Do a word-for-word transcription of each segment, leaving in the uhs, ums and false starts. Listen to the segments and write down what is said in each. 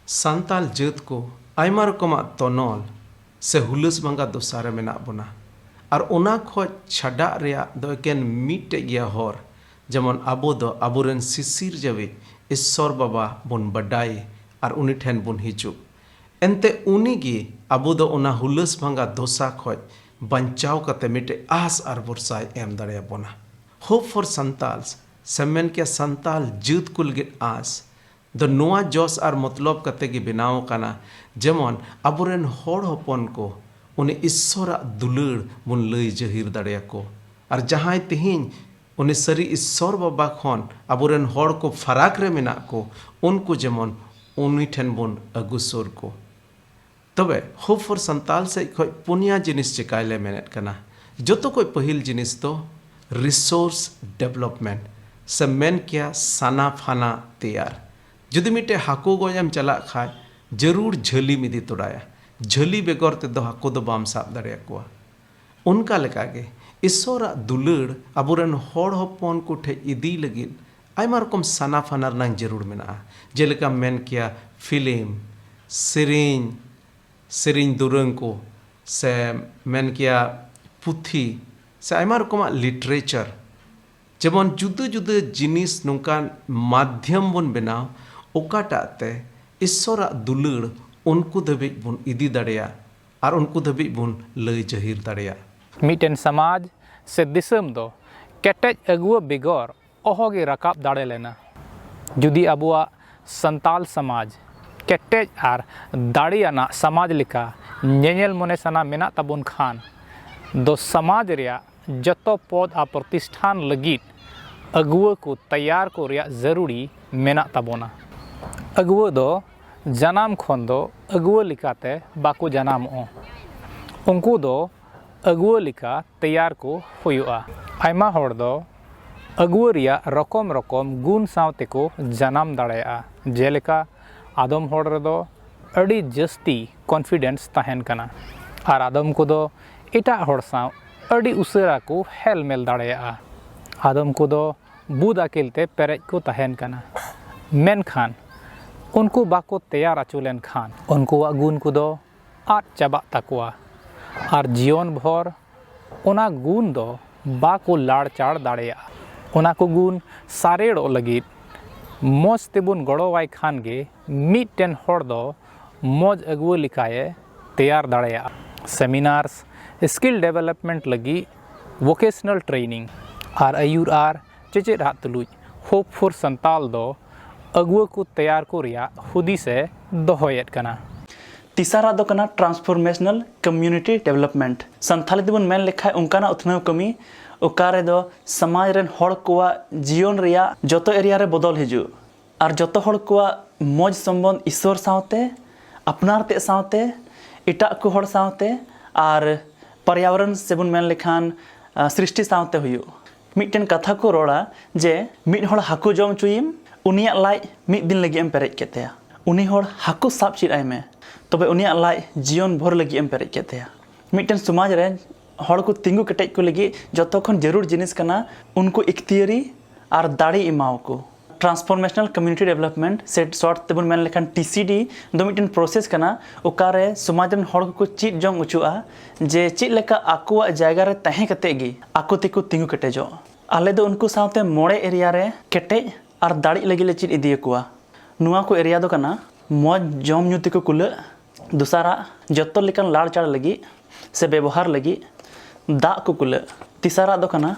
ᱥᱟᱱᱛᱟᱞ ᱡᱟᱹᱛ ᱠᱚ ᱟᱭᱢᱟ ᱨᱚᱠᱚᱢᱟᱜ ᱛᱚᱱᱚᱞ ᱥᱮ ᱦᱩᱞᱟᱹᱥ ᱵᱷᱟᱸᱜᱟ ᱫᱚᱥᱟ ᱨᱮ ᱢᱮᱱᱟᱜ ᱵᱚᱱᱟ᱾ ᱟᱨ ᱚᱱᱟ ᱠᱷᱚᱡ ᱪᱷᱟᱰᱟᱜ ᱨᱮᱭᱟᱜ ᱫᱚ ᱮᱠᱮᱱ ᱢᱤᱫᱴᱮᱡ ᱜᱮᱭᱟ ᱦᱚᱨ, ᱡᱮᱢᱚᱱ ᱟᱵᱚ ᱫᱚ ᱟᱵᱚᱨᱮᱱ ᱥᱤᱥᱤᱨ ᱡᱟᱹᱣᱤᱡ ᱤᱥᱥᱚᱨ ᱵᱟᱵᱟ ᱵᱚᱱ ᱵᱟᱰᱟᱭ ᱟᱨ ᱩᱱᱤ ᱴᱷᱮᱱ ᱵᱚᱱ ᱦᱤᱡᱩᱜ᱾ ᱮᱱᱛᱮ ᱩᱱᱤ ᱜᱮ ᱟᱵᱚ ᱫᱚ ᱚᱱᱟ ᱦᱩᱞᱟᱹᱥ ᱵᱷᱟᱸᱜᱟ ᱫᱚᱥᱟ ᱠᱷᱚᱡ ᱵᱟᱧᱪᱟᱣ ᱠᱟᱛᱮ ᱢᱤᱫᱴᱮᱡ ᱟᱥ ᱟᱨ ᱵᱷᱚᱨᱥᱟᱭ ᱮᱢ ᱫᱟᱲᱮᱭᱟᱵᱚᱱᱟ᱾ Hope for Santals ᱥᱮ ᱢᱮᱱ ᱠᱮᱭᱟ ᱥᱟᱱᱛᱟᱞ ᱡᱟᱹᱛ ᱠᱚ ᱞᱟᱹᱜᱤᱫ ᱟᱥ ᱫᱚ ᱱᱚᱣᱟ ᱡᱚᱥ ᱟᱨ ᱢᱚᱛᱞᱚᱵ ᱠᱟᱛᱮ ᱜᱮ ᱵᱮᱱᱟᱣ ᱟᱠᱟᱱᱟ, ᱡᱮᱢᱚᱱ ᱟᱵᱚᱨᱮᱱ ᱦᱚᱲ ᱦᱚᱯᱚᱱ ᱠᱚ ᱩᱱᱤ ᱤᱥᱥᱚᱨᱟᱜ ᱫᱩᱞᱟᱹᱲ ᱵᱚᱱ ᱞᱟᱹᱭ ᱡᱟᱹᱦᱤᱨ ᱫᱟᱲᱮᱭᱟᱠᱚ᱾ ᱟᱨ ᱡᱟᱦᱟᱸᱭ ᱛᱮᱦᱮᱧ ᱩᱱᱤ ᱥᱟᱹᱨᱤ ᱤᱥᱥᱚᱨ ᱵᱟᱵᱟ ᱠᱷᱚᱱ ᱟᱵᱚᱨᱮᱱ ᱦᱚᱲ ᱠᱚ ᱯᱷᱟᱨᱟᱠ ᱨᱮ ᱢᱮᱱᱟᱜ ᱠᱚ, ᱩᱱᱠᱩ ᱡᱮᱢᱚᱱ ᱩᱱᱤ ᱴᱷᱮᱱ ᱵᱚᱱ ᱟᱹᱜᱩ ᱥᱩᱨ ᱠᱚ᱾ ᱛᱚᱵᱮ Hope for Santal ᱥᱮᱡ ᱠᱷᱚᱡ ᱯᱩᱱᱭᱟ ᱡᱤᱱᱤᱥ ᱪᱮᱠᱟᱭ ᱞᱮ ᱢᱮᱱᱮᱫ ᱠᱟᱱᱟ᱾ ᱡᱚᱛᱚ ᱠᱷᱚᱡ ᱯᱟᱹᱦᱤᱞ ᱡᱤᱱᱤᱥ ᱫᱚ resource development ᱥᱮ ᱢᱮᱱ ᱠᱮᱭᱟ ᱥᱟᱱᱟ ᱯᱷᱟᱱᱟ ᱛᱮᱭᱟᱨ᱾ ᱡᱩᱫᱤ ᱢᱤᱫᱴᱮᱡ ᱦᱟᱹᱠᱩ ᱜᱚᱡ ᱮᱢ ᱪᱟᱞᱟᱜ ᱠᱷᱟᱡ, ᱡᱟᱹᱨᱩᱲ ᱡᱷᱟᱹᱞᱤᱢ ᱤᱫᱤ ᱛᱚᱨᱟᱭᱟ᱾ ᱡᱷᱟᱹᱞᱤ ᱵᱮᱜᱚᱨ ᱛᱮᱫᱚ ᱦᱟᱹᱠᱩ ᱫᱚ ᱵᱟᱢ ᱥᱟᱵ ᱫᱟᱲᱮᱭᱟᱠᱚᱣᱟ᱾ ᱚᱱᱠᱟ ᱞᱮᱠᱟᱜᱮ ᱤᱥᱥᱚᱨᱟᱜ ᱫᱩᱞᱟᱹᱲ ᱟᱵᱚᱨᱮᱱ ᱦᱚᱲ ᱦᱚᱯᱚᱱ ᱠᱚ ᱴᱷᱮᱡ ᱤᱫᱤ ᱞᱟᱹᱜᱤᱫ ᱟᱭᱢᱟ ᱨᱚᱠᱚᱢ ᱥᱟᱱᱟ ᱯᱷᱟᱱᱟ ᱨᱮᱱᱟᱜ ᱡᱟᱹᱨᱩᱲ ᱢᱮᱱᱟᱜᱼᱟ᱾ ᱡᱮᱞᱮᱠᱟᱢ ᱢᱮᱱ ᱠᱮᱭᱟ ᱯᱷᱤᱞᱢ, ᱥᱮᱨᱮᱧ, ᱥᱮᱨᱮᱧ ᱫᱩᱨᱟᱹᱝ ᱠᱚ, ᱥᱮ ᱢᱮᱱ ᱠᱮᱭᱟ ᱯᱩᱛᱷᱤ, ᱥᱮ ᱟᱭᱢᱟ ᱨᱚᱠᱚᱢᱟᱜ literature᱾ ᱡᱮᱢᱚᱱ ᱡᱩᱫᱟᱹ ᱡᱩᱫᱟᱹ ᱡᱤᱱᱤᱥ ᱱᱚᱝᱠᱟᱱ ᱢᱟᱫᱽᱫᱷᱚᱢ ᱵᱚᱱ ᱵᱮᱱᱟᱣ, ᱚᱠᱟᱴᱟᱜ ᱛᱮ ᱤᱥᱥᱚᱨᱟᱜ ᱫᱩᱞᱟᱹᱲ ᱩᱱᱠᱩ ᱫᱷᱟᱹᱵᱤᱡ ᱵᱚᱱ ᱤᱫᱤ ᱫᱟᱲᱮᱭᱟᱜ ᱟᱨ ᱩᱱᱠᱩ ᱫᱷᱟᱹᱵᱤᱡ ᱵᱚᱱ ᱞᱟᱹᱭ ᱡᱟᱹᱦᱤᱨ ᱫᱟᱲᱮᱭᱟᱜ᱾ ᱢᱤᱫᱴᱮᱱ ᱥᱚᱢᱟᱡᱽ ᱥᱮ ᱫᱤᱥᱚᱢ ᱫᱚ ᱠᱮᱴᱮᱡ ᱟᱹᱜᱩᱣᱟᱹ ᱵᱮᱜᱚᱨ ᱚᱦᱚᱜᱮ ᱨᱟᱠᱟᱵ ᱫᱟᱲᱮ ᱞᱮᱱᱟ᱾ ᱡᱩᱫᱤ ᱟᱵᱚᱣᱟᱜ ᱥᱟᱱᱛᱟᱞ ᱥᱚᱢᱟᱡᱽ ᱠᱮᱴᱮᱡ ᱟᱨ ᱫᱟᱲᱮᱭᱟᱱᱟᱜ ᱥᱚᱢᱟᱡᱽ ᱞᱮᱠᱟ ᱧᱮᱧᱮᱞ ᱢᱚᱱᱮ ᱥᱟᱱᱟ ᱢᱮᱱᱟᱜ ᱛᱟᱵᱚᱱ ᱠᱷᱟᱱ ᱫᱚ ᱥᱚᱢᱟᱡᱽ ᱨᱮᱭᱟᱜ ᱡᱚᱛᱚ ᱯᱚᱫ ᱟᱨ ᱯᱨᱚᱛᱤᱥᱴᱷᱟᱱ ᱞᱟᱹᱜᱤᱫ ᱟᱹᱜᱩᱣᱟᱹ ᱠᱚ ᱛᱮᱭᱟᱨ ᱠᱚ ᱨᱮᱭᱟᱜ ᱡᱟᱹᱨᱩᱲᱤ ᱢᱮᱱᱟᱜ ᱛᱟᱵᱚᱱᱟ᱾ ᱟᱹᱜᱩᱣᱟᱹ ᱫᱚ ᱡᱟᱱᱟᱢ ᱠᱷᱚᱱ ᱫᱚ ᱟᱹᱜᱩᱣᱟᱹ ᱞᱮᱠᱟᱛᱮ ᱵᱟᱠᱚ ᱡᱟᱱᱟᱢᱚᱜᱼᱟ᱾ ᱩᱱᱠᱩ ᱫᱚ ᱟᱹᱜᱩᱣᱟᱹ ᱞᱮᱠᱟ ᱛᱮᱭᱟᱨ ᱠᱚ ᱦᱩᱭᱩᱜᱼᱟ᱾ ᱟᱭᱢᱟ ᱦᱚᱲ ᱫᱚ ᱟᱹᱜᱩᱣᱟᱹ ᱨᱮᱭᱟᱜ ᱨᱚᱠᱚᱢ ᱨᱚᱠᱚᱢ ᱜᱩᱱ ᱥᱟᱶ ᱛᱮᱠᱚ ᱡᱟᱱᱟᱢ ᱫᱟᱲᱮᱭᱟᱜᱼᱟ᱾ ᱡᱮᱞᱮᱠᱟ, ᱟᱫᱚᱢ ᱦᱚᱲ ᱨᱮᱫᱚ ᱟᱹᱰᱤ ᱡᱟᱹᱥᱛᱤ confidence ᱛᱟᱦᱮᱱ ᱠᱟᱱᱟ ᱟᱨ ᱟᱫᱚᱢ ᱠᱚᱫᱚ ᱮᱴᱟᱜ ᱦᱚᱲ ᱥᱟᱶ ᱟᱹᱰᱤ ᱩᱥᱟᱹᱨᱟ ᱠᱚ ᱦᱮᱞᱢᱮᱞ ᱫᱟᱲᱮᱭᱟᱜᱼᱟ᱾ ᱟᱫᱚᱢ ᱠᱚᱫᱚ ᱵᱩᱫ ᱟᱹᱠᱤᱞ ᱛᱮ ᱯᱮᱨᱮᱡ ᱠᱚ ᱛᱟᱦᱮᱱ ᱠᱟᱱᱟ᱾ ᱢᱮᱱᱠᱷᱟᱱ ᱩᱱᱠᱩ ᱵᱟᱠᱚ ᱛᱮᱭᱟᱨ ᱟᱹᱪᱩ ᱞᱮᱱᱠᱷᱟᱱ ᱩᱱᱠᱩᱣᱟᱜ ᱜᱩᱱ ᱠᱚᱫᱚ ᱟᱫ ᱪᱟᱵᱟᱜ ᱛᱟᱠᱚᱣᱟ ᱟᱨ ᱡᱤᱭᱚᱱ ᱵᱷᱚᱨ ᱚᱱᱟ ᱜᱩᱱ ᱫᱚ ᱵᱟᱠᱚ ᱞᱟᱲᱪᱟᱲ ᱫᱟᱲᱮᱭᱟᱜᱼᱟ᱾ ᱚᱱᱟ ᱠᱚ ᱜᱩᱱ ᱥᱟᱨᱮᱲᱚᱜ ᱞᱟᱹᱜᱤᱫ ᱢᱚᱡᱽ ᱛᱮᱵᱚᱱ ᱜᱚᱲᱚᱣᱟᱭ ᱠᱷᱟᱱ ᱜᱮ ᱢᱤᱫᱴᱮᱱ ᱦᱚᱲ ᱫᱚ ᱢᱚᱡᱽ ᱟᱹᱜᱩᱣᱟᱹ ᱞᱮᱠᱟᱭᱮ ᱛᱮᱭᱟᱨ ᱫᱟᱲᱮᱭᱟᱜᱼᱟ᱾ Seminars, skill development ᱞᱟᱹᱜᱤᱫ vocational training ᱟᱨ ᱟᱹᱭᱩᱨ ᱟᱨ ᱪᱮᱪᱮᱫ ᱟᱜ ᱛᱩᱞᱩᱡ Hope for Santal ᱫᱚ ᱟᱹᱜᱩᱣᱟᱹ ᱠᱚ ᱛᱮᱭᱟᱨ ᱠᱚ ᱨᱮᱭᱟᱜ ᱦᱩᱫᱤᱥ ᱮ ᱫᱚᱦᱚᱭᱮᱫ ᱠᱟᱱᱟ᱾ ᱛᱮᱥᱟᱨᱟᱜ ᱫᱚ ᱠᱟᱱᱟ transformational community development᱾ ᱥᱟᱱᱛᱷᱟᱞᱤ ᱛᱮᱵᱚᱱ ᱢᱮᱱ ᱞᱮᱠᱷᱟᱡ ᱚᱱᱠᱟᱱᱟᱜ ᱩᱛᱱᱟᱹᱣ ᱠᱟᱹᱢᱤ ᱚᱠᱟ ᱨᱮᱫᱚ ᱥᱚᱢᱟᱡᱽ ᱨᱮᱱ ᱦᱚᱲ ᱠᱚᱣᱟᱜ ᱡᱤᱭᱚᱱ ᱨᱮᱭᱟᱜ ᱡᱚᱛᱚ ᱮᱨᱤᱭᱟ ᱨᱮ ᱵᱚᱫᱚᱞ ᱦᱤᱡᱩᱜ ᱟᱨ ᱡᱚᱛᱚ ᱦᱚᱲ ᱠᱚᱣᱟᱜ ᱢᱚᱡᱽ ᱥᱚᱢᱵᱚᱱᱫᱷ ᱤᱥᱥᱚᱨ ᱥᱟᱶᱛᱮ, ᱟᱯᱱᱟᱨ ᱛᱮᱫ ᱥᱟᱶᱛᱮ, ᱮᱴᱟᱜ ᱠᱚ ᱦᱚᱲ ᱥᱟᱶᱛᱮ ᱟᱨ ᱯᱚᱨᱭᱟᱵᱚᱨᱚᱱ ᱥᱮᱵᱚᱱ ᱢᱮᱱ ᱞᱮᱠᱷᱟᱱ ᱥᱨᱤᱥᱴᱤ ᱥᱟᱶᱛᱮ ᱦᱩᱭᱩᱜ᱾ ᱢᱤᱫᱴᱮᱱ ᱠᱟᱛᱷᱟ ᱠᱚ ᱨᱚᱲᱟ ᱡᱮ ᱢᱤᱫ ᱦᱚᱲ ᱦᱟᱹᱠᱩ ᱡᱚᱢ ᱦᱚᱪᱚᱭᱮᱢ, ᱩᱱᱤᱭᱟᱜ ᱞᱟᱡ ᱢᱤᱫ ᱫᱤᱱ ᱞᱟᱹᱜᱤᱫ ᱮᱢ ᱯᱮᱨᱮᱡ ᱠᱮᱫ ᱛᱟᱭᱟ᱾ ᱩᱱᱤ ᱦᱚᱲ ᱦᱟᱹᱠᱩ ᱥᱟᱵ ᱪᱮᱫ ᱟᱭ ᱢᱮ, ᱛᱚᱵᱮ ᱩᱱᱤᱭᱟᱜ ᱞᱟᱡ ᱡᱤᱭᱚᱱ ᱵᱷᱳᱨ ᱞᱟᱹᱜᱤᱫ ᱮᱢ ᱯᱮᱨᱮᱡ ᱠᱮᱫ ᱛᱟᱭᱟ᱾ ᱢᱤᱫᱴᱮᱱ ᱥᱚᱢᱟᱡᱽ ᱨᱮ ᱦᱚᱲ ᱠᱚ ᱛᱤᱸᱜᱩ ᱠᱮᱴᱮᱡ ᱠᱚ ᱞᱟᱹᱜᱤᱫ ᱡᱚᱛᱚ ᱠᱷᱚᱱ ᱡᱟᱹᱨᱩᱲ ᱡᱤᱱᱤᱥ ᱠᱟᱱᱟ ᱩᱱᱠᱩ ᱤᱠᱛᱤᱭᱟᱹᱨᱤ ᱟᱨ ᱫᱟᱲᱮ ᱮᱢᱟᱣᱟᱠᱚ᱾ Transformational Community Development ᱥᱮ short ᱛᱮᱵᱚᱱ ᱢᱮᱱ ᱞᱮᱠᱷᱟᱱ T C D ᱫᱚ ᱢᱤᱫᱴᱮᱱ process ᱠᱟᱱᱟ ᱚᱠᱟᱨᱮ ᱥᱚᱢᱟᱡᱽ ᱨᱮᱱ ᱦᱚᱲ ᱠᱚᱠᱚ ᱪᱮᱫ ᱡᱚᱝ ᱚᱪᱚᱜᱼᱟ ᱡᱮ ᱪᱮᱫ ᱞᱮᱠᱟ ᱟᱠᱚᱣᱟᱜ ᱡᱟᱭᱜᱟ ᱨᱮ ᱛᱟᱦᱮᱸ ᱠᱟᱛᱮ ᱜᱮ ᱟᱠᱚ ᱛᱮᱠᱚ ᱛᱤᱸᱜᱩ ᱠᱮᱴᱮᱡᱚᱜ᱾ ᱟᱞᱮ ᱫᱚ ᱩᱱᱠᱩ ᱥᱟᱶᱛᱮ ᱢᱚᱬᱮ ᱮᱨᱤᱭᱟ ᱨᱮ ᱠᱮᱴᱮᱡ ᱟᱨ ᱫᱟᱲᱮᱜ ᱞᱟᱹᱜᱤᱫ ᱞᱮ ᱪᱮᱫ ᱤᱫᱤᱭᱟᱠᱚᱣᱟ᱾ ᱱᱚᱣᱟ ᱠᱚ ᱮᱨᱤᱭᱟ ᱫᱚ ᱠᱟᱱᱟ ᱢᱚᱡᱽ ᱡᱚᱢ ᱧᱩ ᱛᱮᱠᱚ ᱠᱩᱞᱟᱹᱜ, ᱫᱚᱥᱟᱨᱟᱜ ᱡᱚᱛᱚ ᱞᱮᱠᱟᱱ ᱞᱟᱲᱪᱟᱲ ᱞᱟᱹᱜᱤᱫ ᱥᱮ ᱵᱮᱵᱚᱦᱟᱨ ᱞᱟᱹᱜᱤᱫ ᱫᱟᱜ ᱠᱚ ᱠᱩᱞᱟᱹᱜ, ᱛᱮᱥᱟᱨᱟᱜ ᱫᱚ ᱠᱟᱱᱟ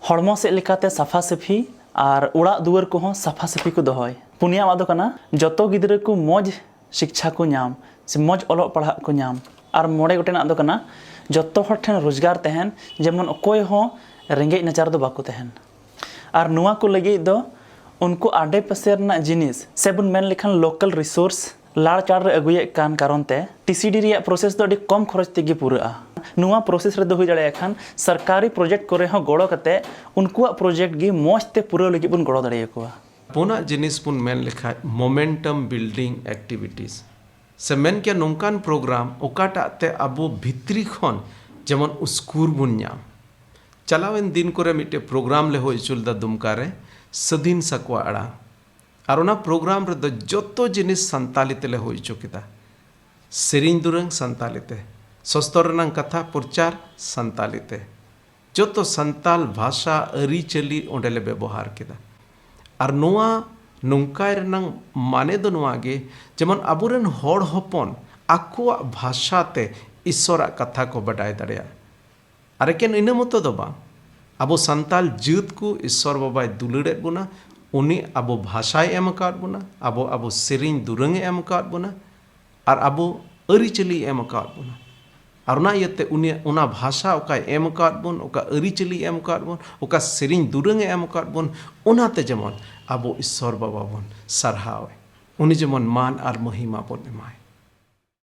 ᱦᱚᱲᱢᱚ ᱥᱮᱫ ᱞᱮᱠᱟᱛᱮ ᱥᱟᱯᱷᱟ ᱥᱟᱹᱯᱷᱤ ᱟᱨ ᱚᱲᱟᱜ ᱫᱩᱣᱟᱹᱨ ᱠᱚᱦᱚᱸ ᱥᱟᱯᱷᱟ ᱥᱟᱹᱯᱷᱤ ᱠᱚ ᱫᱚᱦᱚᱭ, ᱯᱩᱱᱭᱟᱣᱟᱜ ᱫᱚ ᱠᱟᱱᱟ ᱡᱚᱛᱚ ᱜᱤᱫᱽᱨᱟᱹ ᱠᱚ ᱢᱚᱡᱽ ᱥᱤᱠᱪᱷᱟ ᱠᱚ ᱧᱟᱢ ᱥᱮ ᱢᱚᱡᱽ ᱚᱞᱚᱜ ᱯᱟᱲᱦᱟᱜ ᱠᱚ ᱧᱟᱢ, ᱟᱨ ᱢᱚᱬᱮ ᱜᱚᱴᱮᱱᱟᱜ ᱫᱚ ᱠᱟᱱᱟ ᱡᱚᱛᱚ ᱦᱚᱲ ᱴᱷᱮᱱ ᱨᱳᱡᱽᱜᱟᱨ ᱛᱟᱦᱮᱱ, ᱡᱮᱢᱚᱱ ᱚᱠᱚᱭ ᱦᱚᱸ ᱨᱮᱸᱜᱮᱡ ᱱᱟᱪᱟᱨ ᱫᱚ ᱵᱟᱠᱚ ᱛᱟᱦᱮᱱ᱾ ᱟᱨ ᱱᱚᱣᱟ ᱠᱚ ᱞᱟᱹᱜᱤᱫ ᱫᱚ ᱩᱱᱠᱩ ᱟᱰᱮ ᱯᱟᱥᱮ ᱨᱮᱱᱟᱜ ᱡᱤᱱᱤᱥ ᱥᱮ ᱵᱚᱱ ᱢᱮᱱ ᱞᱮᱠᱷᱟᱱ local resource ᱞᱟᱲᱪᱟᱲ ᱨᱮ ᱟᱹᱜᱩᱭᱮᱫ ᱠᱟᱱ ᱠᱟᱨᱚᱱ ᱛᱮ T C D ᱨᱮᱭᱟᱜ process ᱫᱚ ᱟᱹᱰᱤ ᱠᱚᱢ ᱠᱷᱚᱨᱚᱪ ᱛᱮᱜᱮ ᱯᱩᱨᱟᱹᱜᱼᱟ᱾ ᱱᱚᱣᱟ process ᱨᱮᱫᱚ ᱦᱩᱭ ᱫᱟᱲᱮᱭᱟᱜ ᱠᱷᱟᱱ ᱥᱚᱨᱠᱟᱨᱤ project ᱠᱚᱨᱮ ᱦᱚᱸ ᱜᱚᱲᱚ ᱠᱟᱛᱮ ᱩᱱᱠᱩᱣᱟᱜ project ᱜᱮ ᱢᱚᱡᱽ ᱛᱮ ᱯᱩᱨᱟᱹᱣ ᱞᱟᱹᱜᱤᱫ ᱵᱚᱱ ᱜᱚᱲᱚ ᱫᱟᱲᱮᱭᱟᱠᱚᱣᱟ᱾ ᱯᱩᱱᱟᱜ ᱡᱤᱱᱤᱥ ᱵᱚᱱ ᱢᱮᱱ ᱞᱮᱠᱷᱟᱡ momentum building activities, ᱥᱮ ᱢᱮᱱ ᱠᱮᱭᱟ ᱱᱚᱝᱠᱟᱱ program ᱚᱠᱟᱴᱟᱜ ᱛᱮ ᱟᱵᱚ ᱵᱷᱤᱛᱨᱤ ᱠᱷᱚᱱ ᱡᱮᱢᱚᱱ ᱩᱥᱠᱩᱨ ᱵᱚᱱ ᱧᱟᱢ᱾ ᱪᱟᱞᱟᱣᱮᱱ ᱫᱤᱱ ᱠᱚᱨᱮ ᱢᱤᱫᱴᱮᱡ program ᱞᱮ ᱦᱩᱭ ᱦᱚᱪᱚ ᱞᱮᱫᱟ ᱫᱩᱢᱠᱟ ᱨᱮ, ᱥᱟᱹᱫᱷᱤᱱ ᱥᱟᱠᱣᱟ ᱟᱲᱟᱝ᱾ ᱟᱨ ᱚᱱᱟ ᱯᱨᱳᱜᱨᱟᱢ ᱨᱮᱫᱚ ᱡᱚᱛᱚ ᱡᱤᱱᱤᱥ ᱥᱟᱱᱛᱟᱞᱤ ᱛᱮᱞᱮ ᱦᱩᱭ ᱦᱚᱪᱚ ᱠᱮᱫᱟ᱾ ᱥᱮᱨᱮᱧ ᱫᱩᱨᱟᱹᱝ ᱥᱟᱱᱛᱟᱞᱤ ᱛᱮ, ᱥᱚᱥᱛᱚᱨ ᱨᱮᱱᱟᱜ ᱠᱟᱛᱷᱟ ᱯᱨᱚᱪᱟᱨ ᱥᱟᱱᱛᱟᱞᱤ ᱛᱮ, ᱡᱚᱛᱚ ᱥᱟᱱᱛᱟᱞ ᱵᱷᱟᱥᱟ ᱟᱹᱨᱤᱪᱟᱹᱞᱤ ᱚᱸᱰᱮ ᱞᱮ ᱵᱮᱵᱚᱦᱟᱨ ᱠᱮᱫᱟ᱾ ᱟᱨ ᱱᱚᱣᱟ ᱱᱚᱝᱠᱟᱭ ᱨᱮᱱᱟᱜ ᱢᱟᱱᱮ ᱫᱚ ᱱᱚᱣᱟ ᱜᱮ, ᱡᱮᱢᱚᱱ ᱟᱵᱚᱨᱮᱱ ᱦᱚᱲ ᱦᱚᱯᱚᱱ ᱟᱠᱚᱣᱟᱜ ᱵᱷᱟᱥᱟ ᱛᱮ ᱤᱥᱚᱨᱟᱜ ᱠᱟᱛᱷᱟ ᱠᱚ ᱵᱟᱰᱟᱭ ᱫᱟᱲᱮᱭᱟᱜᱼᱟ᱾ ᱟᱨ ᱮᱠᱮᱱ ᱤᱱᱟᱹ ᱢᱚᱛᱚ ᱫᱚ ᱵᱟᱝ, ᱟᱵᱚ ᱥᱟᱱᱛᱟᱞ ᱡᱟᱹᱛ ᱠᱚ ᱤᱥᱚᱨ ᱵᱟᱵᱟᱭ ᱫᱩᱞᱟᱹᱲᱮᱫ ᱵᱚᱱᱟ, ᱩᱱᱤ ᱟᱵᱚ ᱵᱷᱟᱥᱟᱭ ᱮᱢ ᱟᱠᱟᱫ ᱵᱚᱱᱟ, ᱟᱵᱚ ᱟᱵᱚ ᱥᱮᱨᱮᱧ ᱫᱩᱨᱟᱹᱝ ᱮ ᱮᱢ ᱟᱠᱟᱫ ᱵᱚᱱᱟ, ᱟᱨ ᱟᱵᱚ ᱟᱹᱨᱤᱪᱟᱹᱞᱤ ᱮᱢ ᱟᱠᱟᱫ ᱵᱚᱱᱟ᱾ ᱟᱨ ᱚᱱᱟ ᱤᱭᱟᱹᱛᱮ ᱩᱱᱤ ᱚᱱᱟ ᱵᱷᱟᱥᱟ ᱚᱠᱟᱭ ᱮᱢ ᱟᱠᱟᱫ ᱵᱚᱱ, ᱚᱠᱟ ᱟᱹᱨᱤᱪᱟᱹᱞᱤ ᱮᱢ ᱟᱠᱟᱫ ᱵᱚᱱ, ᱚᱠᱟ ᱥᱮᱨᱮᱧ ᱫᱩᱨᱟᱹᱝ ᱮ ᱮᱢ ᱟᱠᱟᱫ ᱵᱚᱱ, ᱚᱱᱟᱛᱮ ᱡᱮᱢᱚᱱ ᱟᱵᱚ ᱤᱥᱚᱨ ᱵᱟᱵᱟ ᱵᱚᱱ ᱥᱟᱨᱦᱟᱣ ᱮ, ᱩᱱᱤ ᱡᱮᱢᱚᱱ ᱢᱟᱱ ᱟᱨ ᱢᱚᱦᱤᱢᱟ ᱵᱚᱱ ᱮᱢᱟᱭ᱾